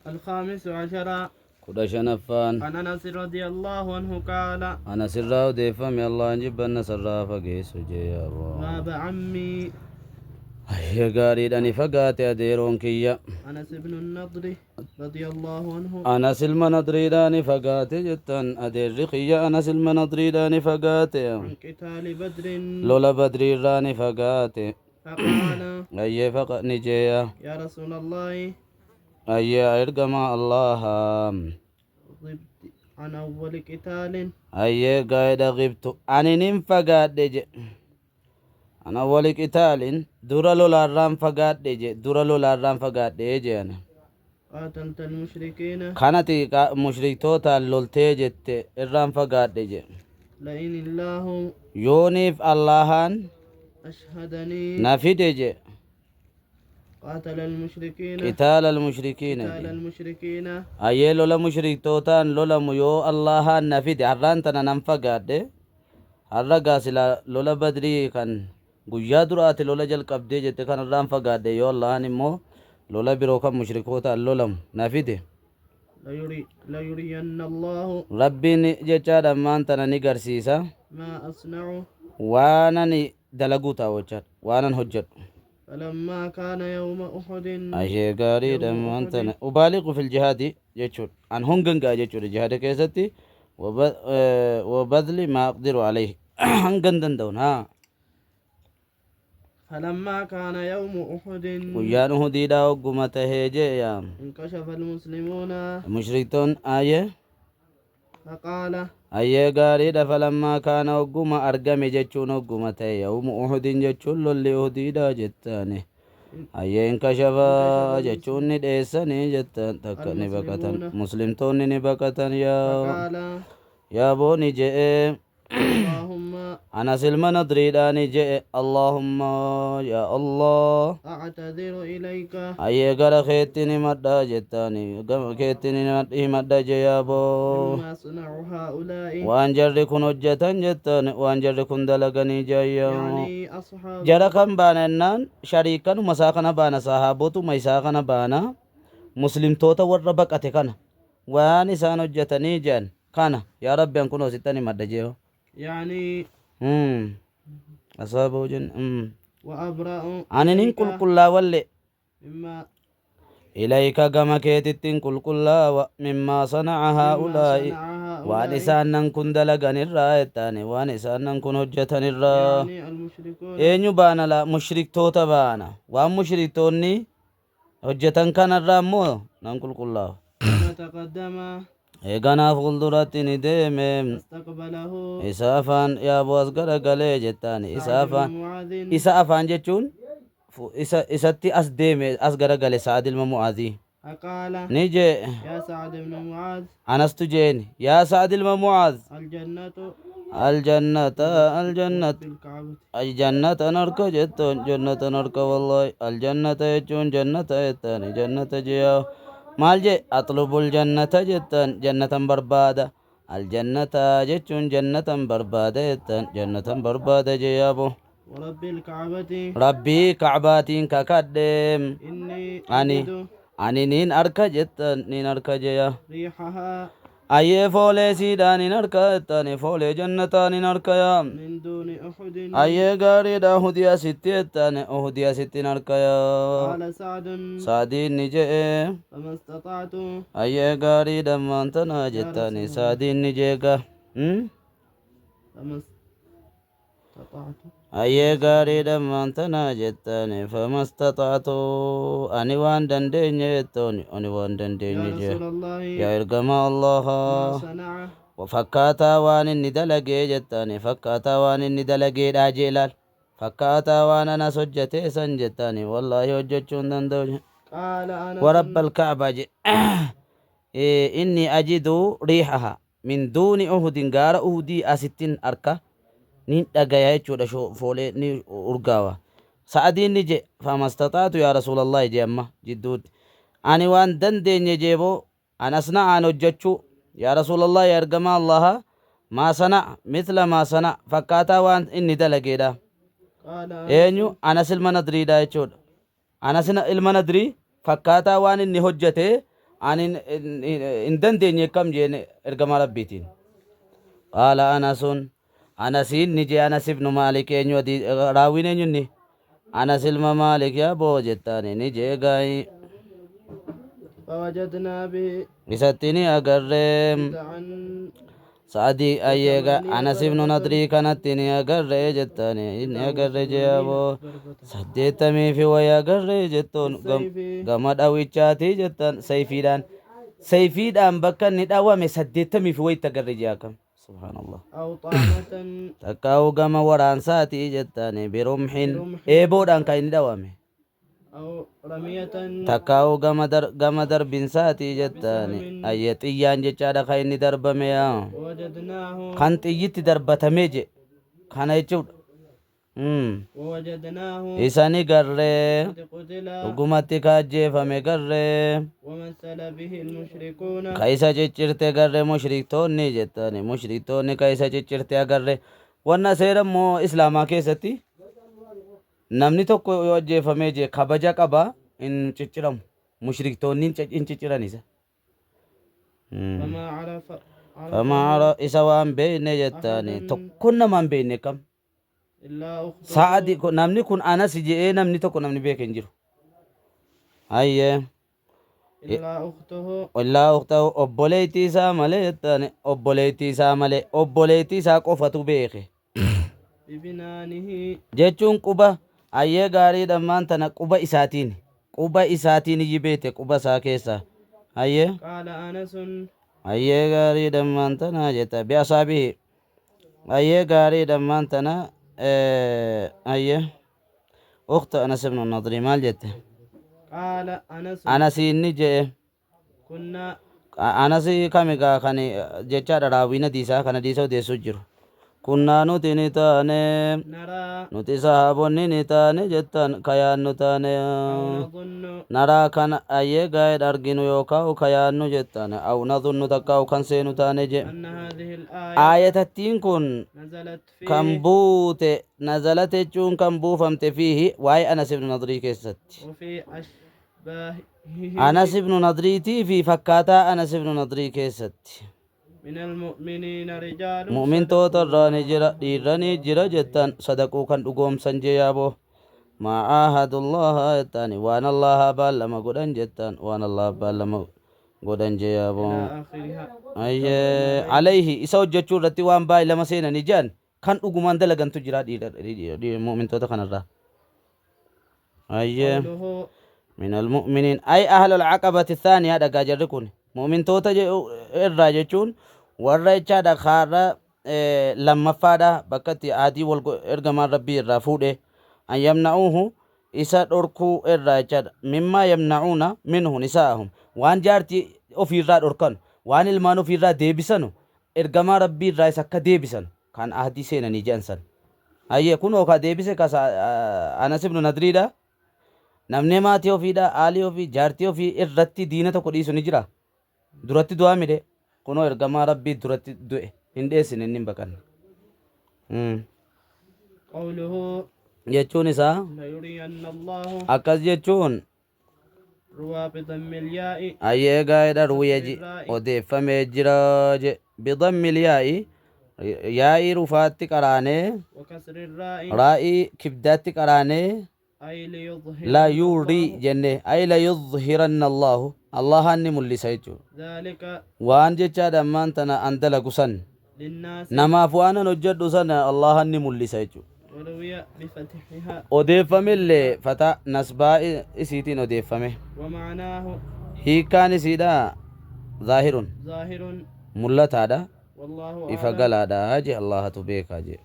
الخامس عشر. 15ffaan. عن أنس رضي الله عنه قال. Anas irraa odeeffame, Allahan jibbanna sarraa fageessu jee yaa aboo. غاب عمي. Ayyee, gaariidha, ni fagaate adeeroon kiyya. أنس بن النضر رضي الله عنه. Anas ilma Nadriidhaa ni fagaate jettan, adeerri kiyya Anas ilma Nadriidhaa ni fagaate. عن قتال بدر. Lola Badriirraa ni fagaate. فقال. Ayyee, faqa ni jeeya. يا رسول الله. Ayyee, ergamaa Allaha. غبت عن أول قتال. Ayyee gaa'edha, غبت ani nin fagaadhe je, عن أول قتال dura lolaarraan fagaadhe je, dura lolaarraan fagaadhe je ani. قاتلت المشركين. Kanati mushriktootaan loltee jette irraan fagaadhe je. لئن الله Yooniif Allahan أشهدني na fide je. قاتل المشركين. قتال المشركين. قتال المشركين. Ayyee, lola mushriktootaan lolamu yoo Allahan na fide, har'aan tana nan fagaadhe. Har'a gaasila lola Badrii kan guyyaa duraati lola jalqabdee jette kan irraan fagaadhe, yoo Allahan immoo lola biroo kan mushrikootaan lolamu na fide. ليرين الله. Rabbiin jechaadha ammaan tana ni garsiisa. ما أصنع. Waan ani dalaguu taa'u jechaadha, waanan hojjedhu. فلما كان يوم أحد. Ashee gaariidha, ammaan tana أبالغ في الجهاد jechuudha, an hongan ga'a jechuudha jihaada keessatti, وبذل ما أقدر عليه hangan danda'un haa. فلما كان يوم أحد. Guyyaan Uhudiidha hogguma tahee jee yaa. انكشف المسلمون. Mushriktoon ayyee. فقال. Ayyee gaariidha, فلما كان hogguma argame jechuun hogguma ta'e, يوم أحد jechuun lolli Uhudiidha jettaani, ayyee انكشف jechuun ni dheessanii jettan, takka ni baqatan, muslimtoonni ni baqatan yaa. فقال. Yaa booni je'e. اللهم. Anas ilma Nadriidha ni je'e, اللهم يا الله. أعتذر إليك. Ayyee, gara keetti ni madha jettaani, gama keetti ni himadha je yaa boo. مما صنع هؤلاء. Waan jarri kun hojjetan jettan, waan jarri kun dalaganii jayya. يعني أصحاب. Jara kan baana jennaan shariikanuma isaa kana baana, sahaabotuma isaa kana baana, muslimtoota warra baqate kana waan isaan hojjetanii jedhan kana, yaa Rabbi an kunoo sittan himadha jee. يعني Asaaboo jenna. وأبرأ Ani nin إليك qulqullaawallee. مما إليك gama keetittiin qulqullaawa, مما صنع مما هؤلاء صنع waan هؤلاء. Isaan nan kun dalaganirraa jettaani, waan isaan nan kun hojjetanirraa. يعني المشركون. Eenyu baana laa? Mushriktoota baana. Waan mushriktoonni hojjetan kanarraa immoo nan qulqullaawa. ثم تقدم. Eeganaa fuulduratti ni deeme. فاستقبله. Isa afaan yaaboo as garagalee jettaani, isa سعد afaan بن معاذ. Isa afaan jechuun isa isatti as deeme, as garagale Sa'ad ilma Mu'aazii. فقال. Ni jee. يا سعد بن معاذ. Anastu jeen, yaa Sa'ad ilma Mu'aaz. الجنة. الجنة الجنة. بالكعبة. Jannatan harka jettoon, jannatan harka, wallahi الجنة jechuun jannata jettaani, jannata jee. Maal jee? أطلب الجنة jettan, jannatan barbaada. الجنة jechuun jannatan barbaada jettan, jannatan barbaada jee yaabo. ورب الكعبة. Rabbii Kacbaatiin kakadhe. إني ani أجد ani niin arka jettan, niin arka jeya. ريحها. Ayyee, foolee siidhaa niin arka jettani, foolee jannataa niin arka yaa. من دون أحد. Ayyee gaariidha, Uhudii asitti jettani, Uhudii asittiin arka yaa. قال سعد. Saadiin ni je'e. فما استطعت. Ayyee gaariidha, maantanaa jettani, Saadiin ni jeega. فما استطعت. Ayyee gaariidha, maantanaa jettani, فما استطعت ani waan dandeenye jettooni, ani waan يا dandeenye jee. رسول الله. Yaa ergamaa ما Allahaa. صنع. Fakkaataa waan inni dalagee jettani, fakkaataa waan inni dalageedhaa jee laal, fakkaataa waan anas hojjetee san jettani, wallaahi hojjechuu hin danda'u. قال أنس. ورب الكعبة je إني أجد ريحها من دون أحد gaara Uhudii asittin arka, nin dhagaya jechuudha, foolee ni urgaawa. Sa'adiin ni je, فما استطعت يا رسول الله je. Amma jidduutti ani waan dandeenye jeeboo, an asna'aan hojjechuu, يا رسول الله yaa ergamaa Allaha, ما صنع مثل ما صنع fakkaataa waan inni dalageedha. قال Eenyu? Anas ilma Nadriidha jechuudha. Anas ilma Nadrii fakkaataa waan inni hojjete Ani hin dandeenye akkam jeen ergamaa Rabbiitiin. Qaala Anasun Anasiin ni jee Anas ibnu Maalik eenyu raawiin eenyunni Anas ilma Maalik yaa boo jettaani ni jee gaayii. فوجدنا به Isatti ni agarree. بدعا Sa'adii ayyeega Anas ibnu Nadrii kanatti ni agarree jettani ni agarre jee aboo 80 fi wayi agarree jettuun gama dhawichaatii jettan sayfiidhaan sayfiidhaan bakka inni dhawame 80 fi wayitti agarre jee akkam subhaanallah. أو طعنة Takkaa'uu gama waraansaatii jettani birumhin eeboodhaan kan inni dhawame. أو رمية Takkaa'uu gama darbinsaatii jettani ayyee xiyyaan jechaadha kan inni darbame yaa. ووجدناه Kan xiyyitti darbatamee je kana jechuudha. ووجدناه Isani garree قد قتل dhugumatti ka ajjeefame garree ومثل به المشركون ka isa ciccirte garree mushriktoonni jettani mushriktoonni ka isa ciccirte agarre wanna seera immoo islaamaa keessatti namni tokko yoo ajjeefamee je kabaja qaba hin cicciramu mushriktoonni hin cicciran isa. فما عرف Famaa isa waan beekne jettani tokkon nama hin beekne kam. إلا أخته Sa'adi namni kun Anas je'ee namni tokko namni beeke hin jiru. Ayyee. إلا أخته Illaa ukhtahu obboleettii isaa malee jettani obboleettii isaa malee obboleettii isaa qofatu beeke. ببنانه Jechuun quba ayyee gaarii dhammaan tana quba isaatiin quba isaatiin iyyi beete quba isaa keessa. Ayyee. قال أنس Ayyee gaarii dhammaan tana jetta bi'asaabihi. Ayyee gaarii dhammaan tana ayyee. Ukhta Anas ibn Nadri maal jette? قال أنس Anas inni je'e. كنا Anas kami gaa kan jechaadha raawwiin hadiisaa kan hadiisa odeessuu jiru. Kunnaa nuti ni taane نرى nuti sahaabonni ni taane jettan kayaannu taane أو نظن naraa kan ayyee gaa'ee arginu yookaan kayaannu jettan aw nadhunnu takkaa'u kan seenu taane je. أن هذه الآية Aayatattiin kun نزلت kan فيه buute nazalat jechuun kan buufamte fiihi waa'ee Anas ibnu Nadrii keessatti. وفي أشباهه Anas ibnu Nadriitii fi fakkaataa Anas ibnu Nadrii keessatti. من المؤمنين رجال Mu'mintoota irraa ni jira dhiirra ni jira jettan sadaquu kan dhugoomsan jee yaaboo. Maa aahadullaha jettani waan Allaha baallama godhan jettan waan Allaha baallama godhan jee yaaboo. إلى آخرها Ayyee alayhi isa hojjechuu irratti waan baay'ee seenanii jiran kan dhugumaan dalagantu jira dhiira mu'mintoota kanarraa. Ayyee. قوله من المؤمنين أي أهل العقبة الثانية dhagaa jarri kun mu'mintoota irraa jechuun warra jechaadha kaarra lammaffaadha bakka itti adii wal ergamaan rabbii irraa fuudhe an yamna'uuhu isa dhorkuu irraa jechaadha mimmaa yamna'uuna minhu nisaa'ahum waan jaartii ofiirraa dhorkan waan ilmaan ofiirraa deebisanu ergamaa rabbii irraa isa akka deebisan kan ahdii seenanii jedhan san. Ayyee kunoo ka deebise kasa Anas ibnu Nadriidha. Namni maatii ofiidha aalii ofii jaartii ofii irratti diina tokko dhiisu ni jira. Duratti du'aa mide kunoo ergamaa rabbii duratti du'e hin dheessine inni hin baqanne. قوله Jechuun isaa ليرين الله akkas jechuun روى بضم الياء ayyee gaa'edha ruwiya odeeffamee jira je bidammi yaa'i yaa'ii rufaatti qaraanee وكسر الراء raa'ii kibdaatti qaraanee أي ليظهر la yurii jenne ay la yudhiranna allaahu allahan ni mul'isa jechuudha. ذلك Waan jechaadha ammaan tana an dalagu san للناس namaaf waan an hojjedhu sana allahan ni mul'isa jechuudha. وروي بفتحها Odeeffamillee fata nasbaa isiitiin odeeffame. ومعناه Hiikkaan isiidha zaahirun ظاهر mul'ataadha والله ifa أعلم galaadha je Allahatu beekaa je.